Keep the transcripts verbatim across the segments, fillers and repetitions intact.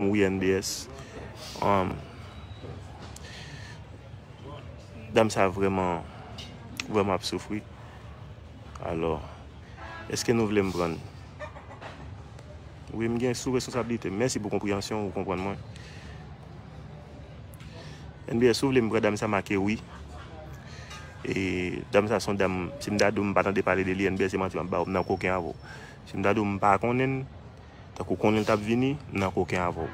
Wi, N B S. Um, dam sa vrèman, vrèman ap soufri. Alò, èske nou vle m pran l? Wi, m gen sou responsablite. Mèsi pou konpreyansyon ou, konprann mwen. N B S, si w vle m pran dam sa, make wi. E dam sa se yon dam, si m ta di w m pa tande pale de li, N B S, se manti m ap ba w, m nan koken avè w. Si m ta di w m pa konnen l, tankou konnen l t ap vini, m nan koken avè w.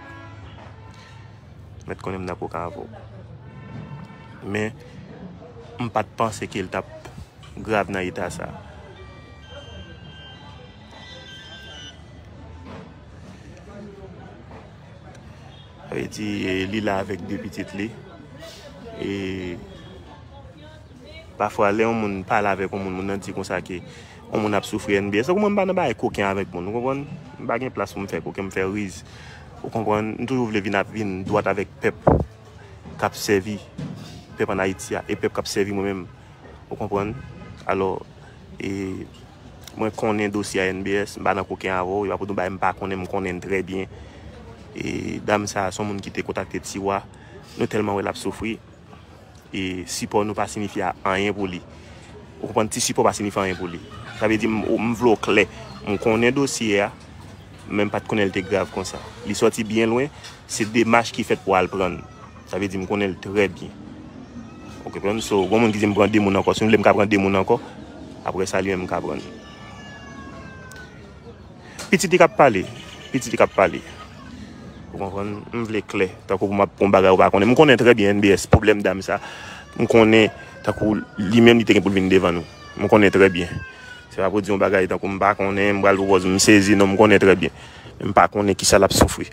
Mèt konnen m nan koken avè w. Men, m pa t panse ke l t ap grav nan eta sa. Sa vle di, e, li la avèk de pitit li. E pafwa, lè yon moun pale avèk yon moun, moun nan di konsa ke yon moun ap soufri, N B S. Tankou mwen, m pa nan bagay koken avèk moun, ou konprann? M pa gen plas pou m fè koken, m fè riz. Ou konprann? M toujou vle vin ap, vin dwat avèk pèp k ap sèvi pèp ann Ayiti a, e pèp k ap sèvi mwen menm. Ou konprann? Alò, e, mwen konnen dosye a, N B S, m pa nan koken avè w, e pa pou nou bay m pa konnen, m konnen l trè byen. E dam sa a, se yon moun ki te kontakte Tiwa. Nou tèlman wè l ap soufri. E sipò nou pa siyifi anyen pou li. Ou konprann? Ti sipò pa siyifi anyen pou li. Sa vle di, m, m vle w klè. M konnen dosye a, men m pa t konnen l te grav konsa. Li sòti byen lwen, se demach ki fèt pou al pran l. Sa vle di m konnen l trè byen. Ou konprann? So, gon moun ki di m pran de moun ankò. Si m vle m ka pran de moun ankò. Apre sa, li menm m ka pran l. Pitit li k ap pale. Pitit li k ap pale. Ou konprann? M vle klè. Tankou pou m ap pran bagay ou pa konnen. M konnen trè byen N B S, pwoblèm dam sa. M konnen tankou li menm li te gen pou l vin devan nou. M konnen trè byen. Se pa pou di yon bagay tankou m pa konnen, m pral pwopoze m sezi, non, m konnen trè byen. Men m pa konnen kisa l ap soufri.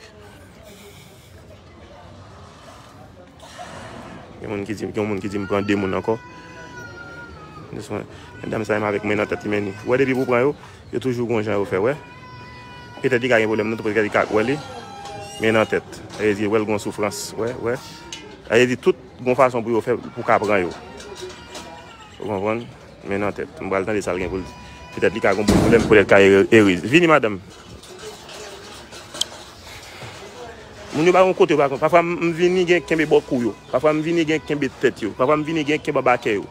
Gen moun ki di, gen moun ki di m pran de moun ankò. Men dam sa menm avèk men nan tèt li, men ni. Ou wè depi pou pran yo, yo toujou gon jan yo fè, wè. Petèt li ka gen pwoblèm nan tou, petèt li ka wè li. Men nan tèt. Sa vle di, wè l gon soufrans, wè, wè. Sa vle di, tout gon fason pou yo fè, pou ka pran yo. Ou konprann? Men nan tèt. M pral tande sa l gen pou l di. Petèt li ka gon pwoblèm, petèt ka ere-, erez. Vini, madanm. Moun yo pa gon kote yo pa konn. Pafwa m, m vini gen kenbe bò kou yo. Pafwa m vini gen kenbe tèt yo. Pafwa m vini gen kenbe anba kè yo.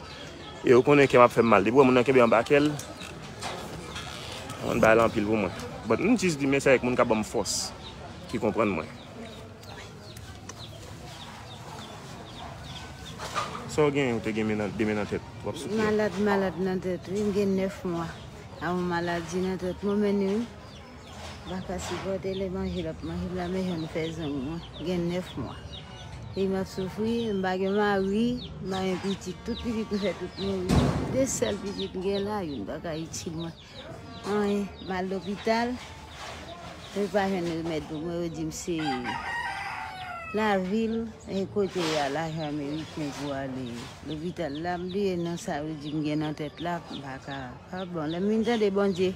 E yo konnen kè m ap fè m mal. Depi w wè moun nan kenbe anba kè l, mwen bay la anpil pou mwen. But m jis di mèsi avèk moun k ap ban m fòs, ki konprann mwen. Sa w genyen, ou te gen men nan, de men nan tèt, w ap soufri? Malad, malad nan tèt, wi. M gen nèf mwa. A yon maladi nan tèt mwen, men wi. M pa ka sipòte lè manje l ap manje m la, men jan m fè zong mwen. Gen nèf mwa. E m ap soufri, m pa gen mari, m pa gen pitit. Tout pitit m fè, tout mouri. De sèl pitit m gen la, youn pa ka itil mwen. Anyen, m al lopital, yo pa jwenn remèd pou mwen, yo di m se lavil, e kote y a lajan ameriken pou ale lopital la, m bliye non sa yo di m gen nan tèt la, m pa ka, pa bon. Lè m vin tande Bondye,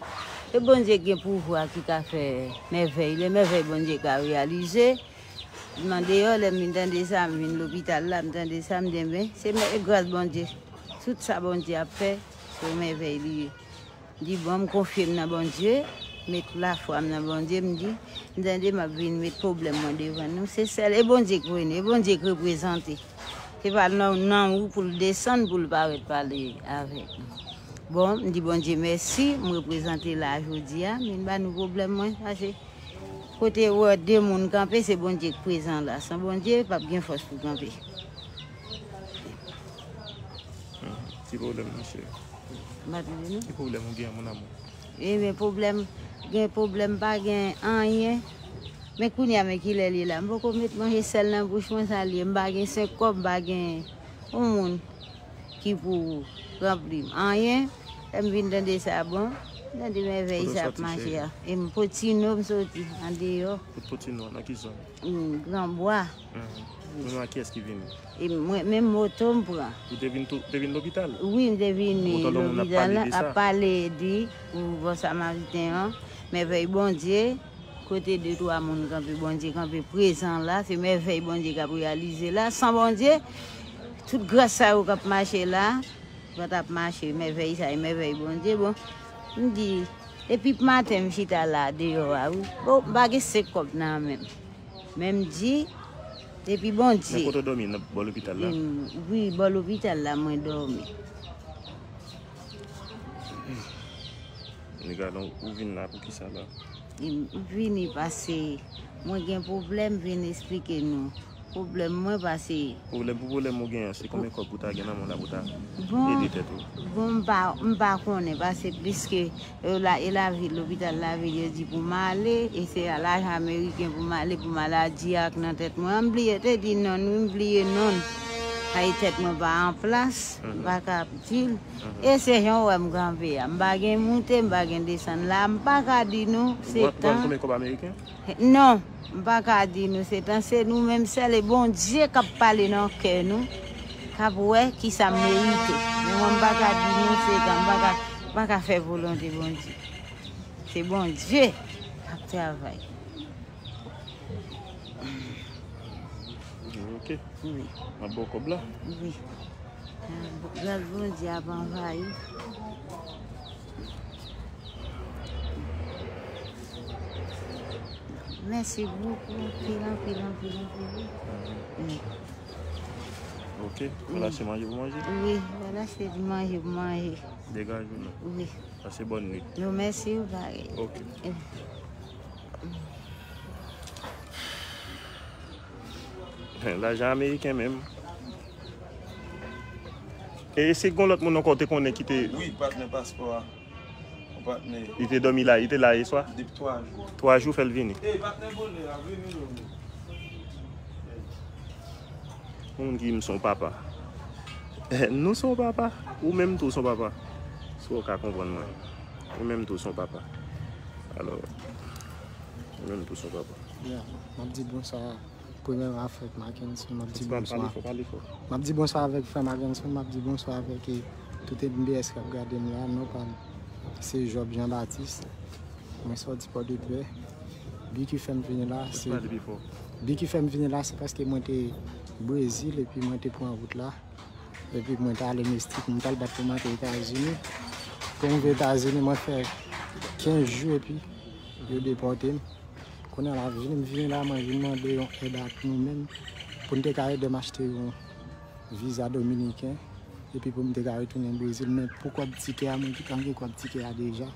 e Bondye gen pouvwa ki ka fè mèvèy, lè mèvèy Bondye ka reyalize, m andeyò, lè m vin tande sa, m vin lopital la, m tande sa, m di, enben, se mè-, e gras Bondye. Tout sa Bondye ap fè, se yon mèvèy li ye. M di, bon, m konfye m nan Bondye, met lafwa m nan Bondye, m di, m tande m ap vin met pwoblèm mwen devan nou. Se sèl, e Bondye k vini, e Bondye k reprezante. Se pa nan, nan ou pou l desann, pou l parèt pale avèk nou. Bon, m di Bondye mèsi, m reprezante la jodi a, men ba nou pwoblèm mwen, paske kote w wè de moun kanpe, se Bondye k prezan la. San Bondye, p ap gen fòs pou kanpe. Ti pwoblèm, monchè. M pa tande, non. Ki pwoblèm ou gen, mon amour? Ebyen, pwoblèm, gen pwoblèm, pa gen anyen. Men kounye a, men kilè l ye la. M poko met manje sèl nan bouch mwen, sa l ye. M pa gen senk kòb, m pa gen yon moun ki pou ranpli m. Anyen. Lè m vin tande sa, bon, m tande mèvèy sa ap mache a. E m Potino, m soti, andeyò. Kot Potino, nan ki zòn? Mm, Granbwa. Mhm. Kounye a, kiyès ki vini? E mwen, menm moto m pran. Ou te vin tou, te vin lopital? Wi, m te vini lopital la, ap pale di, pou Bon Samariten an, mèvèy Bondye, kote de twa moun kanpe, Bondye kanpe prezan la, se mèvèy Bondye k ap reyalize la. San Bondye, tout gras sa yo k ap mache la, pa t ap mache, mèvèy sa, e mèvèy Bondye. Bon, m di, depi maten m chita la, deyò a, wi. Bon, m pa gen senk kòb nan men m. Men m di, depi Bondye. Men kote w dòmi, nan bò lopital la? Wi, bò lopital la mwen dòmi. Nèg la, donk, ou vin la pou kisa la? M vini pase mwen gen pwoblèm, vin esplike nou pwoblèm mwen pase. Pwoblèm pou pwoblèm ou genyen, se konbyen kòb ou ta gen nan men w la pou ta ede tèt ou? Bon, m pa, m pa konnen, pase plis ke, e la, e lavil, lopital lavil, yo di pou m ale, e se lajan ameriken pou m ale, pou maladi a k nan tèt mwen. M bliye, te di non, wi, m bliye non. Ay, tèt mwen pa an plas, m pa ka di l. E se jan w wè m kanpe a. M pa gen moute, m pa gen desann la, m pa ka di nou, se tan. Ou konbyen kòb ameriken? Non, m pa ka di nou, se tan, se nou menm sèl, e Bondye k ap pale nan kè nou, k ap wè kisa m merite. Men mwen, m pa ka di nou, se tan, m pa ka, m pa ka fè volonte Bondye. Se Bondye k ap travay. Ok. Wi. M ap ba w kòb la? Wi. Ah, gras Bondye ap anvayi. Mèsi bokou, anpil, anpil, anpil, anpil. Wi. Ok, w lache manje pou manje? Wi, w lache manje pou manje. Degaje w non. Wi. Pase bòn nwit. Yo, mèsi, ou parèy. Ok. Eh. Lajan ameriken menm. E si gon lòt moun ankò w te konnen ki te... Wi, patnè paspò a. Patnè. Li te dòmi la, li te la yè swa? Depi twa jou. Twa jou fè l vini. Ey, patnè bonè a, vini non. Yon moun ki di m se yon papa. Nou se yon papa. Ou menm tou se yon papa. Si w ka konprann mwen. Ou menm tou se yon papa. Alò, ou menm tou se yon papa. Ya, m ap di bonswa. Premyèman avèk Mackenson, m ap di bonswa. Pale fò, pale fò. M ap di bonswa avèk frè Mackenson, m ap di bonswa avèk, eh, tout M B S k ap gade m la, non pa m. Se Job Jean Baptiste. Mwen sòti Pòdepè. Bi ki fè m vini la, se, bi ki fè m vini la, se paske mwen te Brezil epi mwen te pran wout la. Epi mwen t ale Mestik, mwen t al bat pou m antre Etazini. Pou m rive Etazini, mwen fè kenz jou epi yo depòte m. Kounye a la, vin m vini la, mwen vin mande yon èd ak nou menm pou n te ka ede m achte yon viza dominiken. Epi pou m te ka retounen Brezil, men pou kòb tikè a, mwen gentan gen kòb tikè a deja.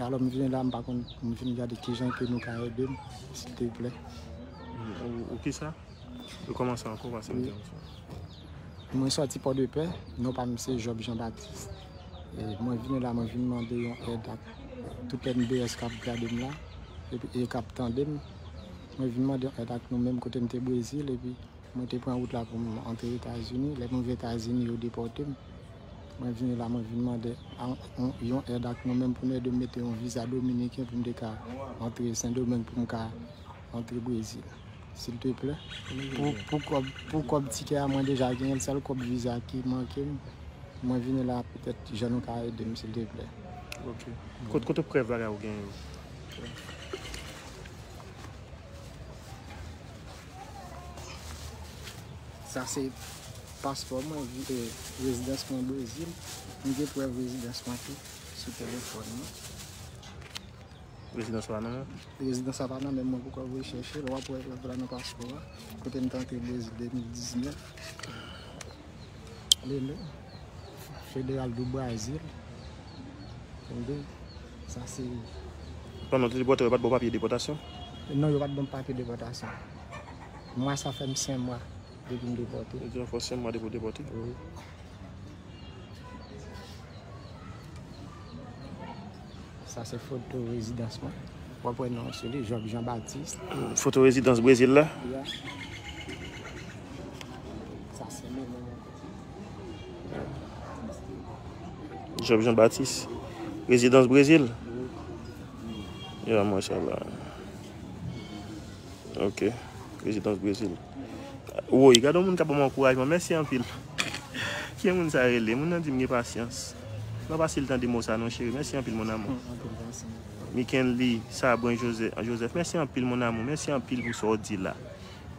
Alò, m vini la, m pa konn, m vin gade kijan ke nou ka ede m, silteplè. Ou, ou kisa? Yo kòmanse ankò, pase m te ansanm. Mwen sòti Pòdepè, non pa m se Job Jean Baptiste. E mwen vini la, mwen vin mande yon èd ak tout M B S k ap gade m la, epi, e k ap tande m. Mwen vin mande yon èd ak nou menm kote m te Brezil, epi mwen te pran wout la pou m antre Etazini. Lè mwen rive Etazini, yo depòte m. Mwen vini la, mwen vin mande a, yon, yon èd ak nou menm pou nou ede m mete yon viza dominiken pou m te ka antre Sendomeng, pou m ka antre Brezil. Silteplè. Pou, pou kòb, pou kòb tikè a, mwen deja genyen l, sèl kòb viza ki manke m. Mwen vini la, petèt, jan nou ka ede m, silteplè. Ok. Kot, kote prèv bagay ou genyen yo? Sa se paspò mwen, vi-, eh, rezidans mwen Brezil. M gen prèv rezidans mwen tou sou telefòn mwen. Rezidans la nan men w? Rezidans la pa nan men mwen, poko voye chèche l, w ap wè l la nan paspò a. Kote m te antre Brezil de mil diznèf. Lele, Federal do Brasil. Tande? Sa se... Pandan w te depòte, yo pa t ba w papye depòtasyon? Non, yo pa t ban m papye depòtasyon. Mwa sa fè m senk mwa depi m depòte. Yo di w fè senk mwa depi w depòte? Wi. Sa se foto rezidans mwen. W ap wè non sou li, Job Jean Baptiste. Foto rezidans Brezil la? Ya. Sa se li menm. Job Jean Baptiste. Rezidans Brezil? Ya, machallah. Ok. Rezidans Brezil. Woy, gade yon moun k ap ban m ankourajman. Mèsi anpil. Ki moun sa rele? Moun nan di m gen pasyans. M pa fasil tande mo sa non, cheri. Mèsi anpil, mon amour. Anpil pasyans. Mikenly Sabren Joseph, Joseph, mèsi anpil, mon amour. Mèsi anpil pou sa w di la.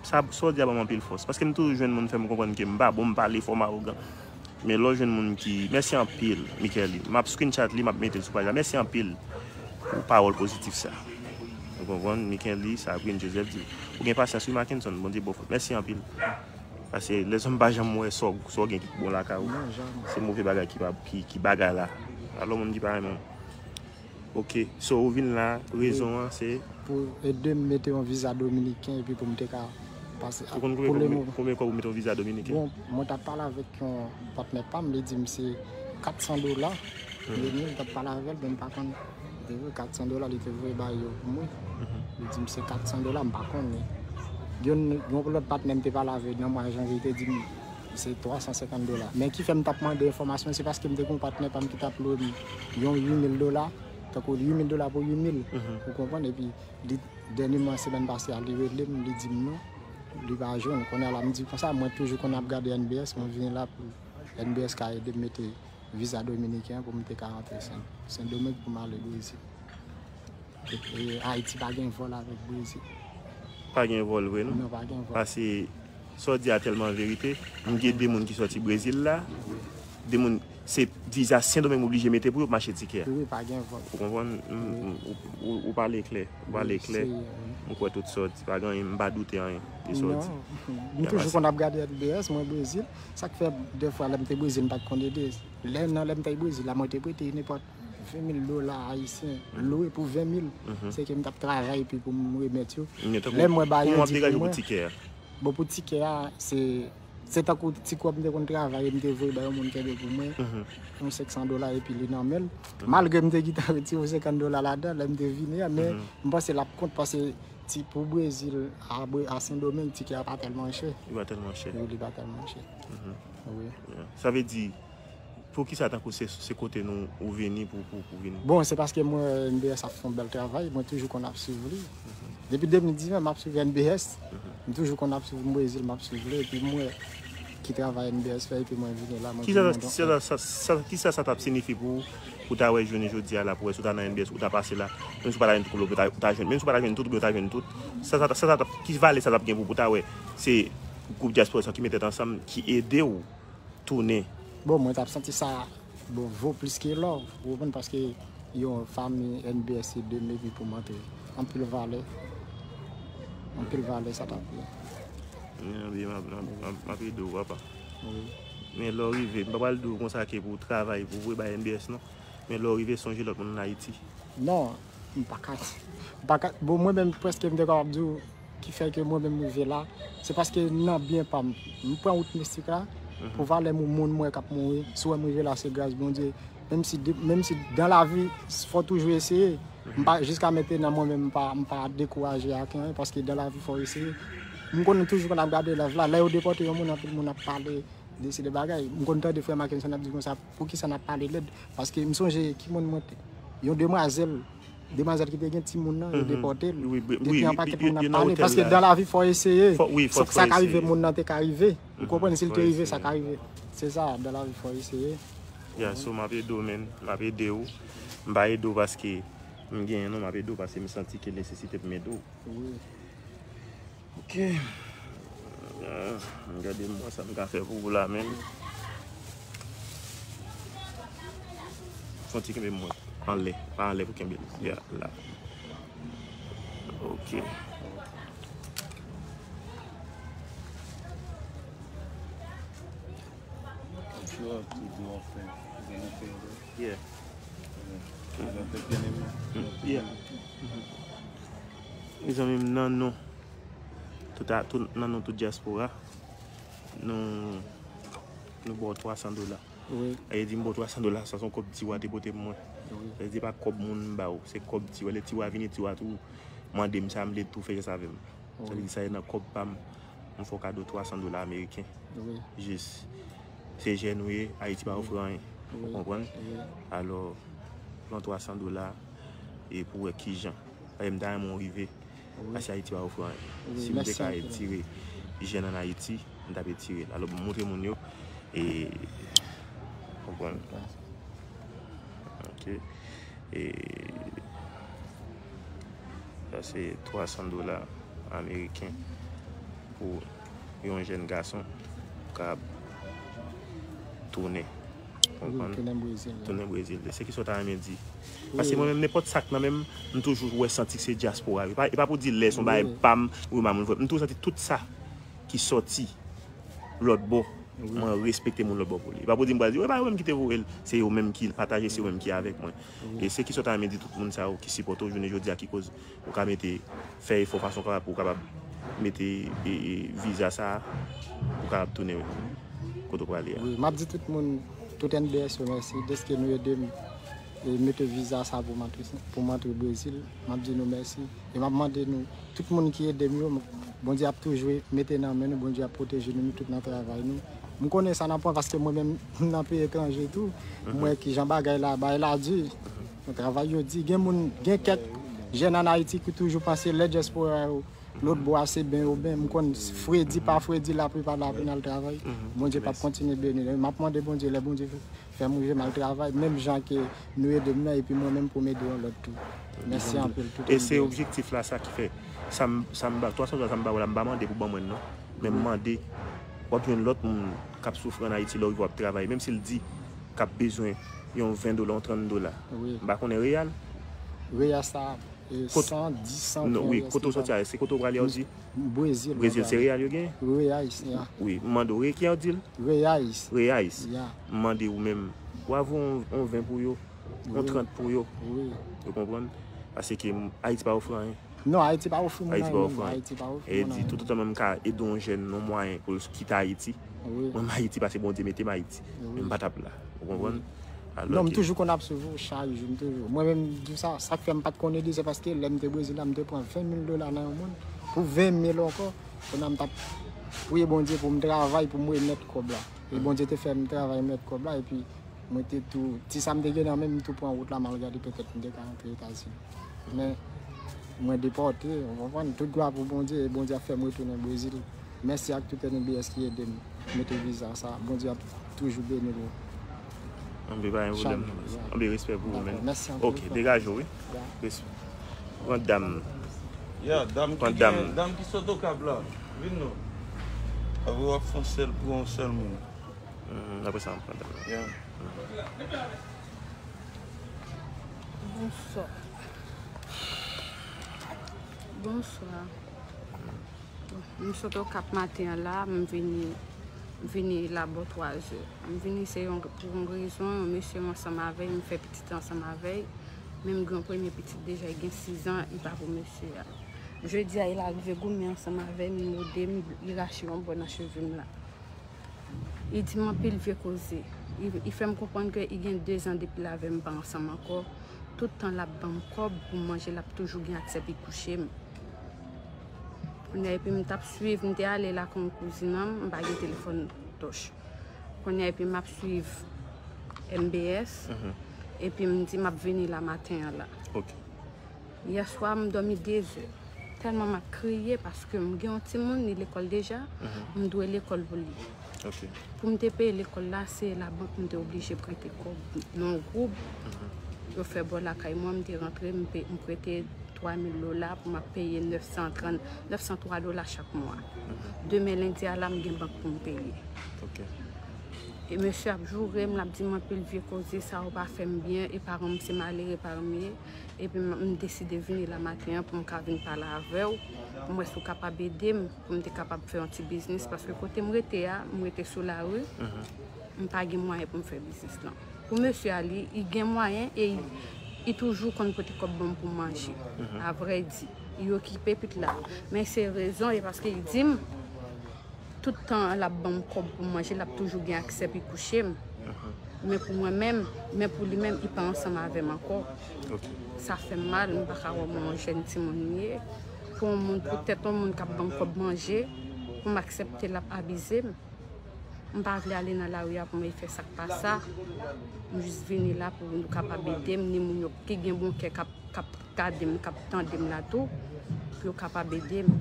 Sa, sa w di a ban m anpil fòs. Paske m toujou jwenn moun fè m konprann ke m pa bon, m pale fò, m awogan. Men lè w jwenn moun ki, mèsi anpil, Mikenly. M ap screenshot li, m ap mete l sou paj la. Mèsi anpil pou pawòl pozitif sa. Ou konprann? Mikenly, Sabrine, Joseph di, ou gen pasyans wi, Mackenson, Bondye ba w fòs. Mèsi anpil. Paske lèzòm pa janm wè sa w, sa w gen ki bon lakay ou. Non, janm. Se move bagay ki, pa- ki, ki bagay la. Alò, moun ki pa renmen w. Ok, so ou vin la, rezon an se? Pou ede m mete yon viza dominiken epi pou m te ka pase. Ou konn konbyen kòb ou met- konbyen kòb ou mete yon viza dominiken? Bon, mwen t ap pale avèk yon patnè pa m, li di m se kat san dola. Li di m, li t ap pale avè l, men m pa konn. Li te voye kat san dola, li te voye bay yo pou mwen. Li di m se kat san dola, m pa konnen. Yon, yon lòt patnè m te pale avè nan mwa janvye, li te di m se twa san senkant dola. Men ki fè m t ap mande enfòmasyon, se paske m te gen yon patnè pa m ki t ap lwe m yon uit mil dola, tankou uit mil dola pou uit mil, ou konprann? Epi, li, dènyèman, semèn pase a, li rele m, li di m non, li pa jwenn. Kounye a la, m di konsa, mwen toujou konn ap gade N B S, mwen vini la pou N B S ka ede m mete viza dominiken an pou m te ka rantre Sen, Sen Domeng pou m ale Brezil. E, e Ayiti pa gen vòl avèk Brezil. Pa gen vòl vre, non? Non, pa gen vòl. Paske sa w di a tèlman verite. M gen de moun ki sòti Brezil la. De moun, se viza Sen Domeng m oblije mete pou yo pou m achte tikè a. Wi, pa gen vòl. Ou konprann? M- m- ou- ou- Ou pale klè. Ou pale klè. M kwè tout sa w di. Pa gen anyen, m pa doute anyen de sa w di. Non. M toujou konn ap gade N B S, mwen Brezil. Sa k fè, dèfwa, lè m te Brezil, m pa t konn ede. Lè nan lè m t al Brezil la, mwen te prete nenpòt ven mil dola ayisyen, lwe pou ven mil. Se ke m t ap travay epi pou m remèt yo. Lè m wè ba yo di pou mwen. Bon, pou tikè a, se, se tankou ti kòb m te konn travay, m te voye ba yon moun kenbe pou mwen, yon senk san dola, epi li nan men l. Malgre m te gentan retire yon senkant dola ladan, lè m te vini a, men m panse l ap kont, paske ti, pou Brezil, a, Bre- a Sen Domeng, tikè a pa tèlman chè. Li pa tèlman chè. Wi, li pa tèlman chè. Wi. Sa vle di, Poukisa tankou se, se kote nou ou vini pou, pou, pou vini? Bon, se paske mwen, N B S ap fè yon bèl travay, mwen toujou konn ap swiv li. Depi de mil diznèf, m ap swiv N B S. M toujou konn ap swiv Brezil, m ap swiv li, epi mwen ki travay N B S fè, epi mwen vini la, mwen Kisa vin sa, nan sa, sa, sa, kisa sa t ap siyifi pou ou, pou ta wè jounen jodi a la, pou wè si w ta nan N B S, ou ta pase la, menm si w pa ta jwenn tout kote, ou ta, ou ta jwenn, menm si w pa ta jwenn tout, oubyen ou ta jwenn tout, sa, sa, sa, sa t ap, ki valè sa t ap gen pou, pou ta wè se gwoup dyaspora sa ki met tèt ansanm, ki ede w tounen. Bon, mwen t ap santi sa, bon, vo plis ke lò, ou konprann, paske yon fanmi N B S se de mil pou m antre. Anpil valè. Anpil valè sa t ap ye. Anpil valè. M ap, m ap, m ap, m ap ede w, papa. Wi. Men lè w rive, m pa pral di w konsa ke pou w travay, pou w voye bay N B S non. Men lè w rive, sonje lòt moun ann Ayiti. Non, m pa ka, m pa ka, bon, mwen menm, prèske m te kapab di w, ki fè ke mwen menm m rive la, se paske nan byen pa m. M pran wout mistik la, pou valè moun, moun mwen k ap mouri. Si w wè m rive la, se gras Bondye. Menm si, menm si dan lavi, fò toujou eseye. M pa, jiska mentnan, mwen menm, m pa, m pa dekouraje ak anyen, paske dan lavi, fò eseye. M konn toujou konn ap gade live la. Lè yo depòte yon moun, anpil moun ap pale de se de bagay. M konn tande frè Mackenson ap di konsa, poukisa n ap pale lèd? Paske m sonje ki moun mwen te. Yon demwazèl, demwazèl ki te gen timoun nan, yo depòte l. Depi an pakèt moun ap pale. Paske dan lavi, fò eseye. Sa ka rive, moun nan te ka rive. Ou konprann? Si l te rive, sa ka rive. Se sa, dan lavi, fò eseye. Ya, so, m ap ede w, men. M ap ede w. M pa ede w paske m genyen, non, m ap ede w paske m santi ke nesesite pou m ede w. Wi. Ok. Ah, gade m wè sa m ka fè pou ou la menm. Fon ti kenbe m wè. Anlè. Pa anlè pou kenbe l. Ya, la. Ok. Yeah. Yeah. Mezanmi, m nan non. Tout a, tout, nan non tout dyaspora, nou, nou ba w twa san dola. Wi. E di m ba w twa san dola, sa se yon kòb Tiwa te pote pou mwen. Wi. Sa vle di se pa kòb moun m ba w, se kòb Tiwa. Lè Tiwa vini, Tiwa tou mande m sa, m vle tou fè jès avè m. Wi. Sa vle di sa se nan kòb pa m, m fè w kado twa san dola ameriken. Wi. Jis. Se jèn ou ye, Ayiti pa ofri anyen. Wi. Ou konprann? Wi. Alò, pran twa san dola e pou w wè kijan. Paske m ta renmen w rive. Wi. Paske Ayiti pa ofri anyen. Wi, si m te ka etire jèn ann Ayiti, m t ap etire l. Alò, m montre moun yo, e, konprann. Ok. E, sa se twa san dola ameriken pou yon jèn gason kapab tounen. Konprann? Tounen Brezil. Tounen Brezil. Se ki sa w ta renmen di? Paske mwen menm, nenpòt sa k nan men m, m toujou wè, santi se dyaspora. E pa, e pa pou di lè se yon bagay pa m, wi, ma moun vre. M toujou santi tout sa ki sòti lòt bò, mwen respekte moun lòt bò pou li. E pa pou di m pral di, e pa yo menm ki te voye l, se yo menm ki pataje, se yo menm ki avèk mwen. E se ki sa w ta renmen di tout moun sa yo ki sipòte w jounen jodi a, ki koz ou ka mete, fè efò fason kapab pou w kapab mete e, e, viza sa a, pou w kapab tounen kote w prale a. Wi, m ap di tout moun, tout N B S yo mèsi, dèske nou ede m e mete viza sa pou m antre, pou m antre Brezil. M ap di nou mèsi. E m ap mande nou, tout moun ki ede m yo, Bondye ap toujou mete nan men nou, Bondye ap pwoteje nou, nou tout nan travay nou. M konnen sa n ap pran paske mwen menm, m nan peyi etranje tou. M wè kijan bagay la, bagay la di. Travay yo di, gen moun, gen kèk jèn ann Ayiti ki toujou panse lè dyaspora yo, lòt bò a se ben yo ben. M konn fredi pa fredi, lapli pa lapli, n al travay. Bondye p ap kontinye beni. M ap mande Bondye, lè Bondye fè m rive, m al travay, menm jan ke nou ede m nan, epi mwen menm pou m ede yon lòt tou. Mèsi anpil, tout. E se objektif la, sa ki fè, sa m, sa m ba, twa san dola sa m ba w la, m pa mande pou ban mwen l non. Men m mande, w ap jwenn lòt moun k ap soufri ann Ayiti, lè w rive w ap travay, menm si l di k ap bezwen yon ven dola, yon trant dola. M pa konnen reyal. Reyal sa, e, san dis, san ven, wi, kote w sòti a, se kote w prale a, w di? Brezil. Brezil, se reyal yo gen? Reyais, ya. Wi, m mande w, re-, ki jan w di l? Reyais. Reyais. Ya. M mande w menm, w a voye yon, yon ven pou yo, yon trant pou yo. Wi. Ou konprann? Paske m, Ayiti pa ofri anyen. Non, Ayiti pa ofri moun anyen, non, Ayiti pa ofri moun anyen. E di, toutotan mwen m ka ede yon jèn nan mwayen pou l kite Ayiti, mwen m Ayiti paske Bondye mete m Ayiti. Men m pa t ap la. Ou konprann? Non, m toujou konn ap swiv ou chak jou, m toujou. Mwen menm, m di w sa, sa k fè m pa t konn ede, se paske lè m te Brezil la, m te pran ven mil dola nan yon moun, pou ven mil ankò, kounye a m t ap priye Bondye pou m travay, pou m remèt kòb la. E Bondye te fè m travay, m remèt kòb la, epi mwen te tou, ti sa m te gen nan men m, m tou pran wout la, m al gade petèt m te ka rantre Etazini. Men, mwen depòte, ou konprann? Tout glwa pou Bondye, e Bondye ap fè m retounen Brezil. Mèsi ak tout N B S ki ede m mete viza sa. Bondye ap toujou beni nou. Anbe, pa gen pwoblèm non. Anbe, respè pou ou, men. Dakò, mèsi anpil. Ok, degaje w, wi. Respè. Pran dam. Ya, dam ki gen, dam ki sot Okap la. Vin non. Apre w ap fè yon sèl pou yon sèl moun. Hmm, apre sa, m pran dam nan. Ya. Bonswa. Bonswa. M sot Okap maten an la, m vini, m vini la bò twa zè. M vini se yon, pou yon rezon, yon mesye m ansanm avè l, m fè pitit ansanm avè l. Men m gen yon premye pitit deja, li gen sizan, li pa pou mesye a. Jodi a, li arive goumen ansanm avè m, li mòde m, li rache yon bò nan cheve m la. Li di m anpil vye koze. Li, li fè m konprann ke li gen dezan depi l avè m pa ansanm ankò. Tout tan l ap ban m kòb pou m manje, l ap toujou gen aksè pou l kouche m. Kounye a, epi m t ap swiv, m te ale lakay yon kouzin an m, m pa gen telefòn tòch. Kounye a, epi m ap swiv M B S, epi m di m ap vini la maten an la. Ok. Yè swa, m dòmi de zè. Tèlman m ap kriye paske m gen yon timoun, li lekòl deja, m dwe lekòl pou li. Ok. Pou m te peye lekòl la, se labank m te oblije prete kòb nan yon gwoup. Yo fè bò lakay mwen, m te rantre, m pe-, m prete twa mil dola pou m ap peye nèf san trant, nèf san twa dola chak mwa. Demen lendi a la, m gen bank pou m peye. Ok. E mesye ap joure m, l ap di m anpil vye koze, sa yo pa fè m byen, e paran m se malere paran m ye. Epi m, m deside vini la maten an pou m ka vin pale avè w, pou m wè si w kapab ede m, pou m te kapab fè yon ti biznis, paske kote m rete a, m rete sou lari, m pa gen mwayen pou m fè biznis lan. Pou mesye a, li, li gen mwayen e li, li toujou konn pote kòb ban m pou m manje. Avrèdi, li okipe pit la. Men se rezon e paske li di m, tout tan l ap ban m kòb pou m manje, l ap toujou gen aksè pou l kouche m. Men pou mwen menm, men pou li menm, li pa ansanm avè m ankò. Ok. Sa fè m mal, m pa ka wè m yon jèn timoun m ye. Pou yon moun, poutèt yon moun k ap ban m kòb manje, pou m aksepte l ap abize m. M pa vle ale nan lari a pou m al fè sa k pa sa. M jis vini la pou nou kapab ede m, ni moun yo ki gen bon kè k ap k ap gade m, k ap tande m la tou, pou yo kapab ede m.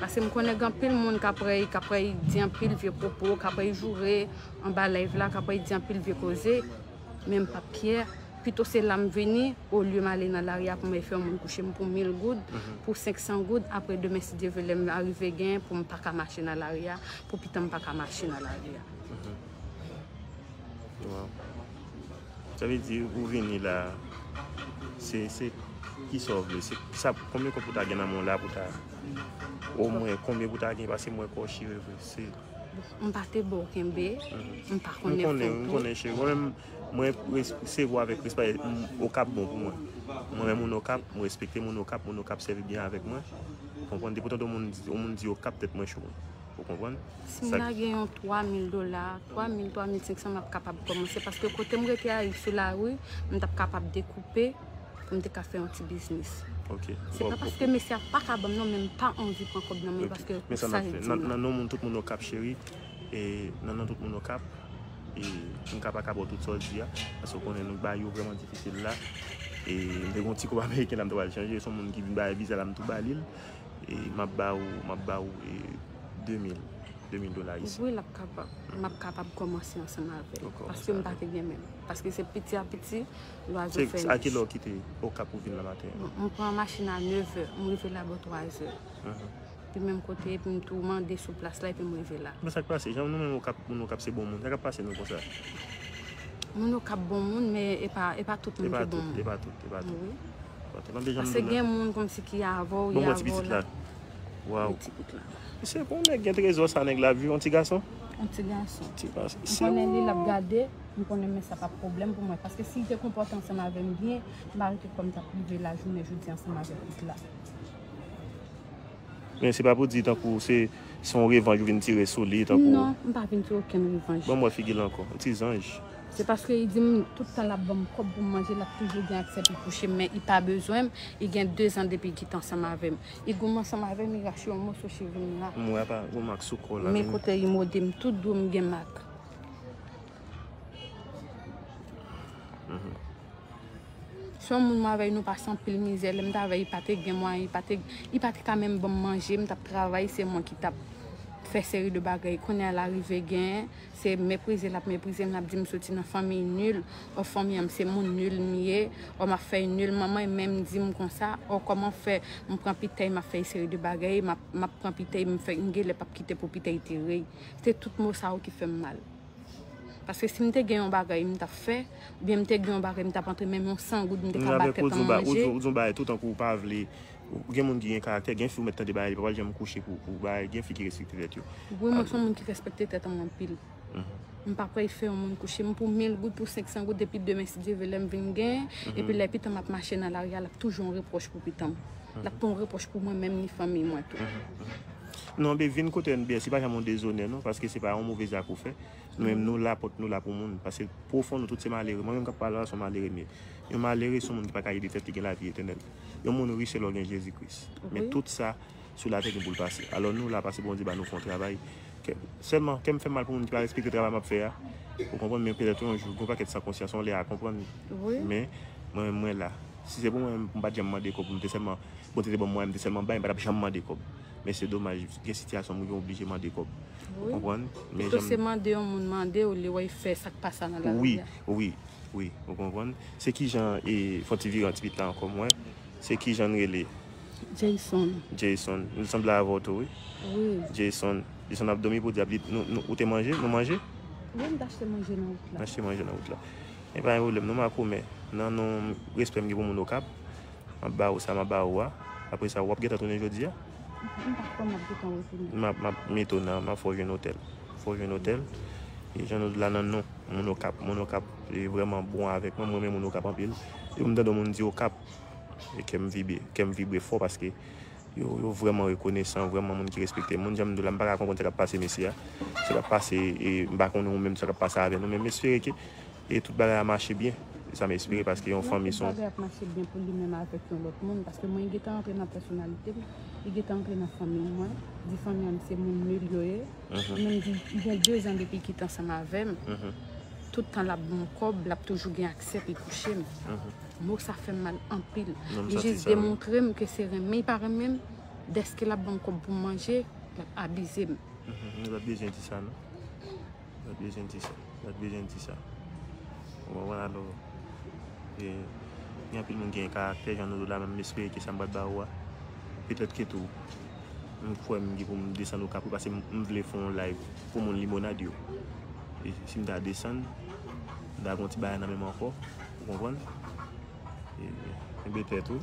Paske m konnen gen anpil moun k ap rey, k ap rey di anpil vye pwopo, k ap rey joure anba live la, k ap rey di anpil vye koze, men m p ap kyè. Pito se la m vini, olye m ale nan lari a pou m al fè yon moun kouche m pou mil goud, pou senk san goud, apre demen si Dye vle lè m arive gen, pou m pa ka mache nan lari a, pou pita m pa ka mache nan lari a. Wow. Sa vle di, ou vini la, se, se ki sa w vle? Se sa, konbyen kòb ou ta gen nan men w la pou ta, omwen, konbyen pou ta gen? Paske mwen kò chire vre, se. M pa te bon kenbe, m pa konnen foto. M konnen, m konnen, cheri. Mwen menm, mwen res- se vo avèk respè, m- Okap bon pou mwen. Mwen menm, moun Okap, mwen respekte moun Okap, moun Okap sèvi byen avèk mwen. Ou konprann? Depi w tande yon moun di, yon moun di Okap, tèt mwen cho. Ou konprann? Si m lage yon twa mil dola, twa mil, twa mil senk san, m ap kapab kòmanse. Paske kote m rete a, sou lari, m t ap kapab dekoupe pou m te ka fè yon ti biznis. Ok. Se pa paske mesye a pa ka ban m non, men m pa anvi pran kòb nan men paske pou sa l di m nan. Nan non moun, tout moun Okap, cheri, e nan non tout moun Okap, e m ka pa ka ba w tout sa w di a, paske w konnen nou bagay yo vrèman difisil la. E m te gen yon ti kòb ameriken la, m te pral chanje, se yon moun ki vin bay viza la, m tou ba li l. E m ap ba ou, m ap ba ou, e, de mil, de mil dola ayisyen. Wi, l ap kapab. M ap kapab kòmanse ansanm avè l. Paske m pa te gen menm. Paske se piti a piti, lwazo fè nich. Se a kilè w kite Okap pou vin la maten an? Bon, m pran machin a nevè, m rive la bò twazè. Epi menm kote, epi m tou mande sou plas la, epi m rive la. Men sa k pase? Jan nou menm Okap, moun Okap se bon moun. Sa k ap pase nou konsa? Moun Okap bon moun, men e pa, e pa tout moun ki bon moun. E pa tout, e pa tout, e pa tout. Wi. Paske gen moun kòmsi ki avè w, y avè w la. Waw. Ti pitit la. Se bon nèg gen trezò sa, nèg la, wi, yon ti gason. Yon ti gason. M konnen li, l ap gade, m konnen, men sa pa pwoblèm pou mwen. Paske si l te konpòte ansanm avè m byen, m pa rete kòm m t ap rive la jounen jodi ansanm avèk pitit la. Men se pa pou di tankou se, se yon revanj ou vin tire sou li, tankou. Non, m pa vin tire okenn revanj. Ban m wè figi l ankò, yon ti zanj. Se paske li di m tout tan l ap ban m kòb pou m manje, l ap toujou gen aksè pou l kouche m, men li pa bezwen m. Li gen de zan depi li kite ansanm avè m. Li goumen ansanm avè m, li rache yon moso cheve m la. M wè pa, gon mak sou kò la. Men kote li mòde m, tout do m gen mak. Se yon moun mwen avè l, nou pase anpil mizè. Lè m t avè l, li pa te gen mwayen, li pa te, li pa te ka menm ban m manje. M t ap travay, se mwen ki t ap fè seri de bagay. Kounye a l arive gen, se meprize l ap meprize m, l ap di m soti nan fanmiy nil. Ò, fanmi an m se moun nil m ye. Ò, m ap fè nil. Manman m menm di m konsa, ò, kòman fè m pran pitèy, m ap fè seri de bagay, m ap, m ap pran pitèy, m fè, m genlè p ap kite pou pitèy tere. Se tout mo sa yo ki fè m mal. Paske si m te gen yon bagay m t ap fè, oubyen m te gen yon bagay m t ap antre, menm yon san goud m te ka ba tèt an manje. Ou di yon bagay tou tankou ou pa vle. Gen moun ki gen karaktè, gen fi ou mèt tande bagay, li pa pral janm kouche pou, pou bagay, gen fi ki respekte tèt yo. Wi, mwen se yon moun ki respekte tèt mwen anpil. M pa pral fè yon moun kouche m pou mil goud, pou senk san goud, depi demen, si Dye vle, lè m vin gen, epi lè pitan m ap mache nan lari a, l ap toujou yon repwòch pou pitan m. L ap yon repwòch pou mwen menm, ni fanmi mwen tou. Non, ben, vin kote N B S, li pa janm yon dezonè, non, paske se pa yon move zak ou fè. Nou menm, nou la, pòt nou la pou moun. Paske pwofon nou tout se malere. Mwen menm k ap pale la, se yon malere m ye. Yon malere se yon moun ki pa ka ede tèt li gen lavi etènèl. Yon moun rich se lè w gen Jezi Kris. Men tout sa sou latè gen pou l pase. Alò nou la, paske Bondye ba nou fè yon travay. Sèlman, kè m fè mal pou moun ki pa respekte travay m ap fè a. Ou konprann, men petèt yon jou, gen yon pakèt san konsyans, yon lè a konprann. Men, mwen menm, mwen la. Si se pou mwen menm, m pa t janm mande kòb, m te sèlman, Bondye te ban m mwayen, m te sèlman bay, m pa t ap janm mande kòb. Men se domaj, gen sitiyasyon moun yo oblije mande kòb. Ou konprann? Men pito se mande yon moun mande olye w al fè sa k pa sa nan lavi a. Wi, wi, ou konprann? Se kijan, e, fè yon ti vire yon ti pit la ankò, mwen. Se kijan l rele? Jason. Jason. Li sanble avè w tou, wi. Wi. Jason. Jason ap dòmi pou dyab. Li, nou, nou, ou te manje? Nou manje? Wi, m t achte manje nan wout la. M achte manje nan wout la. E pa gen pwoblèm, non, makomè. Nan non respè m gen pou moun Okap. M ap ba ou sa m ap ba ou a. Apre sa, w ap gentan tounen jodi a? M pa kwè m ap gentan retounen. M ap, m ap mete w nan, m ap fè w jwenn otèl. Fè w jwenn otèl. E jan nou di la nan non, moun Okap. Moun Okap, e, vrèman bon avèk mwen. Mwen renmen moun Okap anpil. Depi m tande yon moun di Okap, e kè m vibre, kè m vibre fò paske yo, yo vrèman rekonesan, vrèman moun ki respekte moun. Jan m di w la, m pa ka konprann sa k ap pase mesye a. Sa k ap pase, e, m pa konnen ou menm sa k ap pase avè nou, men m espere ke e tout bagay ap mache byen. Se sa m espere, paske yon fanmi se yon. Tout bagay ap mache byen pou li menm avèk yon lòt moun, paske mwen gentan antre nan pèsonalite m, li gentan antre nan fanmi mwen, di fanmi an se moun nil yo ye. Li menm di, li gen de zan depi l kite ansanm avè m. Tout tan l ap ban m kòb, l ap toujou gen aksè pou l kouche m. Mo sa fè m mal anpil. Li jis demontre m ke se renmen l pa renmen m, dèske l ap ban m kòb pou m manje, l ap abize m. Li pa t bezwen di sa, non. Li pa t bezwen di sa. Li pa t bezwen di sa. Ou konprann, alò, e, gen anpil moun ki gen karaktè, jan nou la, men m espere ke sa m pral ba ou a. Petèt ke tou, m kwè m gen pou m desann Okap wi, paske m, m vle fè yon live pou moun Limonad yo. E si m ta desann, m Da gon ti bagay nan men m ankò, ou konprann? E, kenbe tèt ou,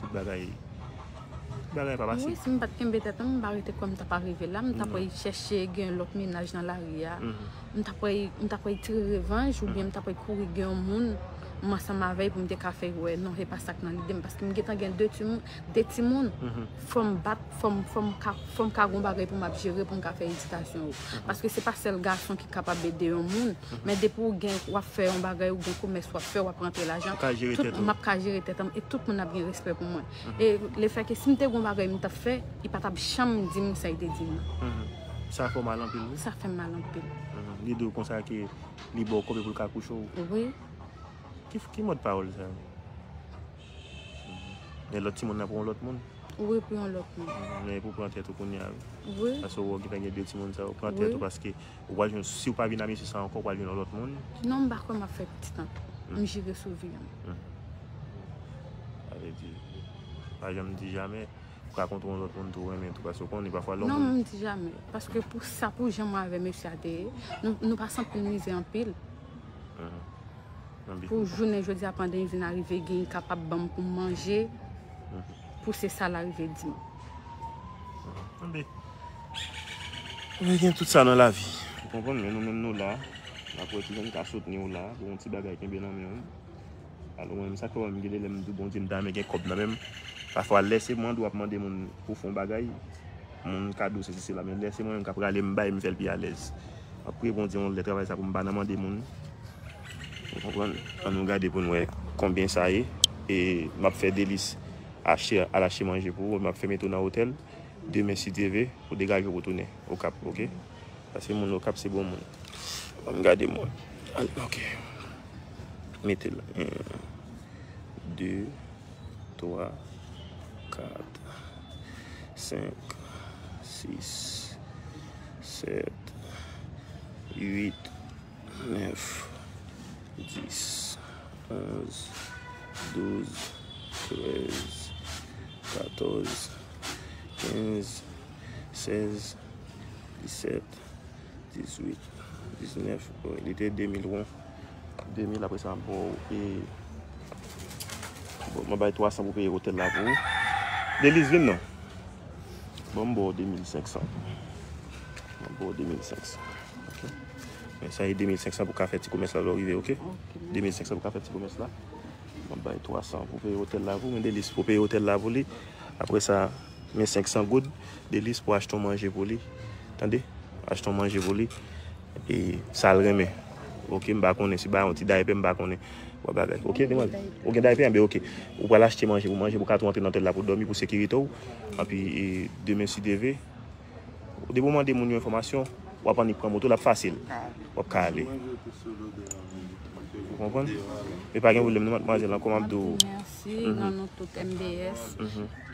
tout bagay, tout bagay pa pase. Wi, si m pa t kenbe tèt mwen, m pa rete kwè m t ap arive la, m t ap wè chèche gen lòt mennaj nan lari a. M t ap wè, m t ap wè tire revanj oubyen m t ap wè kouri gen yon moun m ansanm avè l pou m te ka fè wè non, se pa sa k nan lide m, paske m gentan gen de timoun, de timoun. Fò m bat, fò m, fò m ka, fò m ka gon bagay pou m ap jere, pou m ka fè edikasyon yo. Paske se pa sèl gason ki kapab ede yon moun, men depi w gen, w ap fè yon bagay, ou gen komès w ap fè, w ap rantre lajan, m ap ka jere tèt mwen e tout moun ap gen respè pou mwen. E lefètke si m te gon bagay m t ap fè, li pa t ap janm di m sa li te di m nan. Sa fè w mal anpil, wi. Sa fè m mal anpil. Li di w konsa ke li ba w kòb pou l ka kouche w. Wi. Ki, ki mòd pawòl sa? Men lòt timoun nan pou yon lòt moun. Wi, pou yon lòt moun. Men pou pran tèt ou kounye a, wi. Wi. Paske ou gentan gen de timoun sa, ou pran tèt ou paske ou pral jwenn, si ou pa vin a mesye sa ankò, ou pral jwenn yon lòt moun. Non, m pa kwè m ap fè pitit ankò. M jire sou vi m. Sa vle di, pa janm di jamè. Ou ka kontre yon lòt moun tou renmen tou, paske ou konnen pafwa lè yon Non, moun m di jamè. Paske pou sa, pou jan mwen avè mesye a te ye, nou, nou pase anpil mizè anpil. Anpil. Pou jounen jodi a, pandan li vin arive, gen li kapab ban m pou m manje, pou se sa l arive di m. Tande. Ou gen tout sa nan lavi. Ou konprann, men nou menm nou la. N ap wè kijan n ka soutni w la. Pou yon ti bagay kenbe nan men w. Alò, mwen menm, sa k fè w wè m gen de lè m di w Bondye m ta renmen gen kòb nan men m. Pafwa, lè se mande w ap mande moun pou fè yon bagay, moun kado, sesi, sela. Men lè se mwen menm k ap rale, m bay, m fè l pi alèz. M ap priye Bondye yon lè travay sa pou m pa nan mande moun. Ou konprann? Ann nou gade pou n wè konbyen sa ye. E m ap fè Delis achte, al achte manje pou ou, m ap fè mete w nan otèl. Demen, si Dye ve, ou degaje w pou tounen Okap, oke? Paske moun Okap se bon moun. Ban m gade mwen. Al, oke. Mete l. En, de, twa, kat, senk, sis, sèt, uit, nèf, dis, onz, douz, trèz, katòz, kenz, sèz, disèt, dizuit, diznèf. Bon, li te de mil won. De mil, apre sa, m ba w, e, bon, mwen bay twa san pou peye otèl la pou ou. Delis, vin non. Bon, m ba w de mil senk san. Mwen ba w de mil senk san. Oke. Men sa e de mil senk san pou ka fè ti komès la lè w rive, oke? De mil senk san pou ka fè ti komès la. Mwen bay twa san pou peye otèl la pou ou, men Delis pou peye otèl la pou li. Apre sa, men senk san goud, Delis pou achte yon manje pou li. Tande? Achte yon manje pou li. E sa l renmen. Oke, m pa konnen si ba yon ti daypè, m pa konnen. Wè bagay. Oke, demwazèl. Ou gen daypè, enben oke. Ou pral achte manje pou manje, pou ka tou antre nan otèl la pou dòmi, pou sekirite w. Anpi, e, demen si Dye ve, depi w mande moun yon enfòmasyon, w ap annik pran moto, l ap fasil. W ap ka ale. Ou konprann? E pa gen pwoblèm non, madmwazèl, ankò m ap di w. Mèsi nan non tout M B S.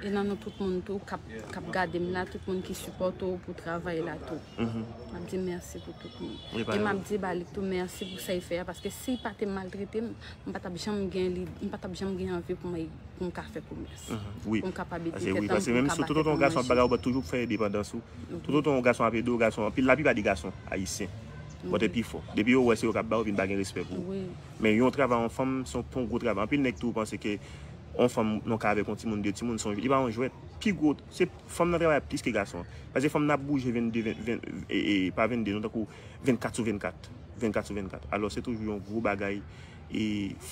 E nan non tout moun tou k ap, k ap gade m la, tout moun ki sipòte w pou travay la tou. M ap di mèsi pou tout moun. E m ap di Balik tou mèsi pou sa l fè a, paske si l pa te maltrete m, m pa t ap janm gen li, m pa t ap janm gen anvi pou mwen, pou m ka fè komès. Pou m kapab ede tèt mwen, pou m ka ba tèt mwen manje. Toutoutan yon gason ap bagay, ou toujou fè endepandans ou. Toutoutan yon gason ap ede w, gason, anpil, laplipa de gason ayisyen, bòtè pi fò. Depi yo wè se yo k ap ba yo, vin pa gen respè pou ou. Men yon travay, yon fanm, se yon pon gwo travay. Anpil nèg tou panse ke yon fanm nan kay avèk yon timoun, de timoun, se yon, li pa yon jwèt. Pi gwo, se fanm nan travay plis ke gason an. Paske fanm nan ap bouje vennde, ven, ven, e, e, pa vennde, non, tankou vennkat sou vennkat. Vennkat sou vennkat. Alò, se toujou yon gwo bagay, e,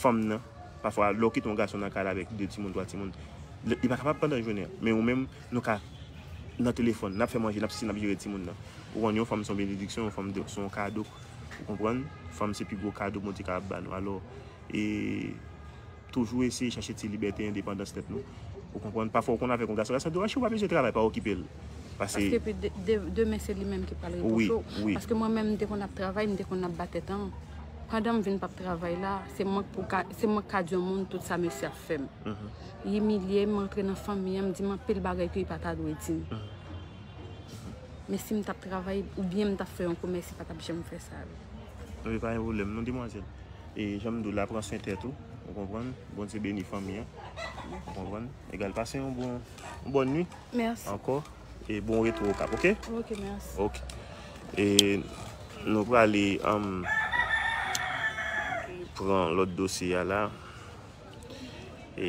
fanm nan, pafwa, lè w kite yon gason nan kay la avèk de timoun, twa timoun, li pa kapab pandan jounen an. Men ou menm, nou ka nan telefòn, n ap fè manje, n ap sesi, n ap jere timoun nan. Ou konn, yon fanm se yon benediksyon, yon fanm se yon kado. Ou konprann? Fanm se pi gwo kado Bondye kapab ba nou. Alò, e, toujou eseye chache ti libète, endepandans tèt nou. Ou konprann? Pafwa ou konn avèk yon gason, gason di w, "Achi, ou pa bezwen travay, pa okipe l." Pase. Paske epi de, de, demen se li menm ki pral repwoche w. Paske mwen menm, m te konn ap travay, m te konn ap ba tèt an. Pandan m vin p ap travay la, se mwen k pou ka, se mwen k ka di yon moun tout sa mesye ap fè m. Li imilye m, m antre nan fanmi an, m di m anpil bagay ke li pa ta dwe di m. Men si m t ap travay, oubyen m t ap fè yon komès, li pa t ap janm fè sa. Non, pa gen pwoblèm, non, demwazèl. E jan m di w la, pran swen tèt ou, ou konprann? Bondye beni fanmi an, ou konprann? Egal, pase yon bon, yon bòn nuit ankò, e bon retou Okap, oke? Oke, mèsi. Oke. E nou prale, um, pran lòt dosye a la. E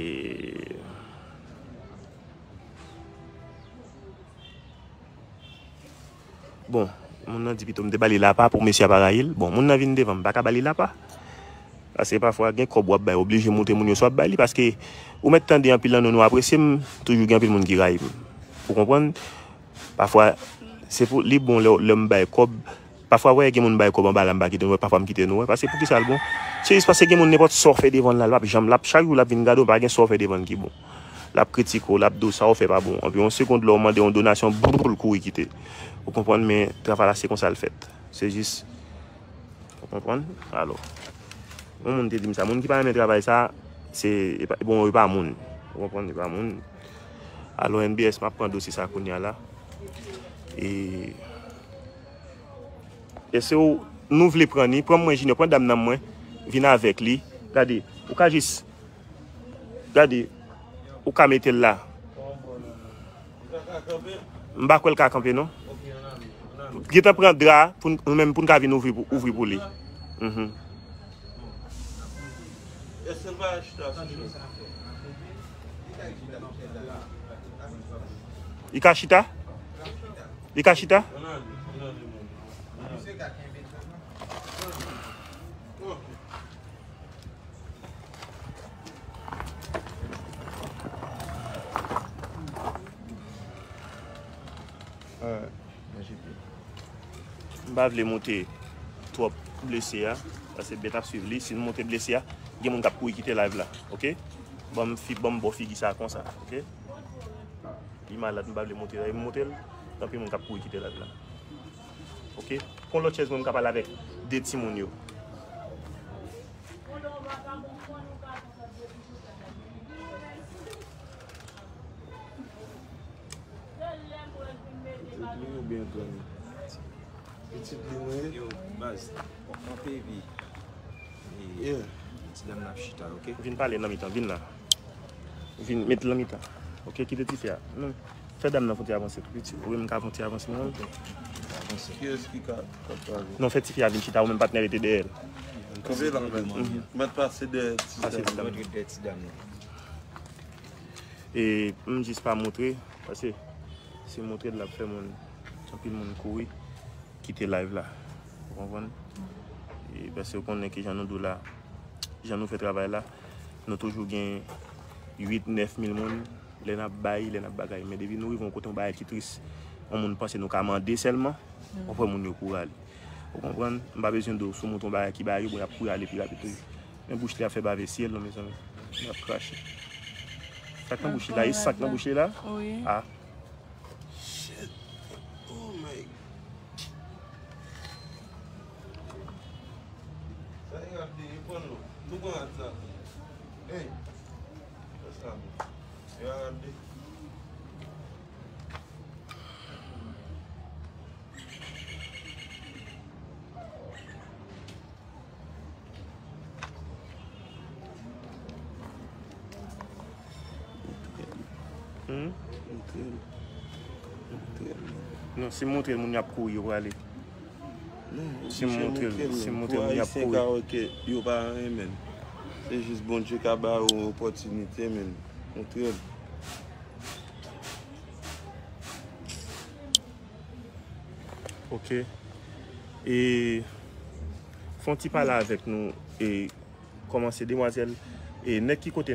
Bon, moun nan di pito m te ba li lapa pou mesye a pa rayi l. Bon, moun nan vin devan m, m pa ka ba li lapa. Paske pafwa gen kòb w ap bay, oblije montre moun yo sa w ap bay li. Paske ou mèt tande anpil nan nou, nou apresye m, toujou gen anpil moun ki rayi m. Ou konprann? Pafwa, se pou li bon lè, lè m bay kòb. Pafwa, wè, gen moun bay kòb anba la, m pa kite nou wè, pafwa m kite nou wè. Paske poukisa l bon? Se jis paske gen moun nenpòt sa w fè devan l la, l p ap janm, l ap, chak jou l ap vin gade w, pa gen sa w fè devan l ki bon. L ap kritike w, l ap di w sa w fè pa bon. Anpi yon segonn lè w mande yon donasyon, brrr, l kouri kite. Ou konprann, men travay la se konsa l fèt. Se jis, ou konprann? Alò, yon moun te di m sa, moun ki pa renmen travay sa, se, e pa, bon, e pa moun. Ou konprann, e pa moun. Alò, N B S, m ap pran dosye sa kounye a la. E, èske w, nou vle pran ni, pran mwen Junior, pran dam nan mwen, vin avèk li. Gade, ou ka jis Gade, ou ka mete l la. M pa kwè l ka kanpe, non. Gentan pran dra pou n, nou menm pou n ka vin ouvri pou, ouvri pou li. Mhm. Li ka chita? Li ka chita? M pa vle montre twòp blese a, paske bèt ap swiv li. Si n montre blese a, gen moun k ap kouri kite live la, oke? Ban m fi-, ban m bò figi sa konsa, oke? Li malad, m pa vle montre l. M montre l, gen anpil moun k ap kouri kite live la. Oke? Pran lòt chèz mwen, m ka pale avèk de timoun yo. Yo byen twò. Pitit li mwen. Yo, baz, anpe epi, e, ti dam nan ap chita, oke? Vin pale nan mitan, vin la. Vin met l nan mitan. Oke, kite tifi a. Non. Fè dam nan fon ti avanse tou piti. Ou menm ka fon ti avanse, non? Kiyès ki ka, ka pale? Non, fè tifi a vin chita, ou menm patnè rete dèyè l. Kanpe la, mèt. Mhm. Mèt pase dèyè ti dam nan. Pase ti dam nan. E m jis pa montre, paske si m montre l ap fè moun, anpil moun kouri kite live la. Ou konprann? E paske ou konnen ki jan nou dou la, jan nou fè travay la, nou toujou gen uit, nèf mil moun. Lè n ap bay, lè n ap bagay. Men depi nou rive yon kote, yon bagay ki tris, yon moun panse nou ka mande sèlman, ou wè moun yo kouri ale. Ou konprann? M pa bezwen di w, si w montre yon bagay ki ba yo, bon, y ap kouri ale pi rapid toujou. Men bouch li ap fè bave syèl, non, mezanmi. Li ap krache. Sa k nan bouch li la, e sa k nan bouch li la? Wi. Ah. Shit. Oh my. Sa e rap de, e pran non. Nou pran rap sa. Hey. Sa sa bon. E rap de. Hmm? Montre l. Montre l. Non, si m montre l, moun yo ap kouri, yo prale. Non, si m montre l, si m montre l, moun yo ap kouri. Pou Ayisyen ka wè ke yo pa renmen l. Se jis Bondye ka ba yo opòtinite, men montre l. Ok. E fè yon ti pale avèk nou e kòmanse, demwazèl. E nèg ki kote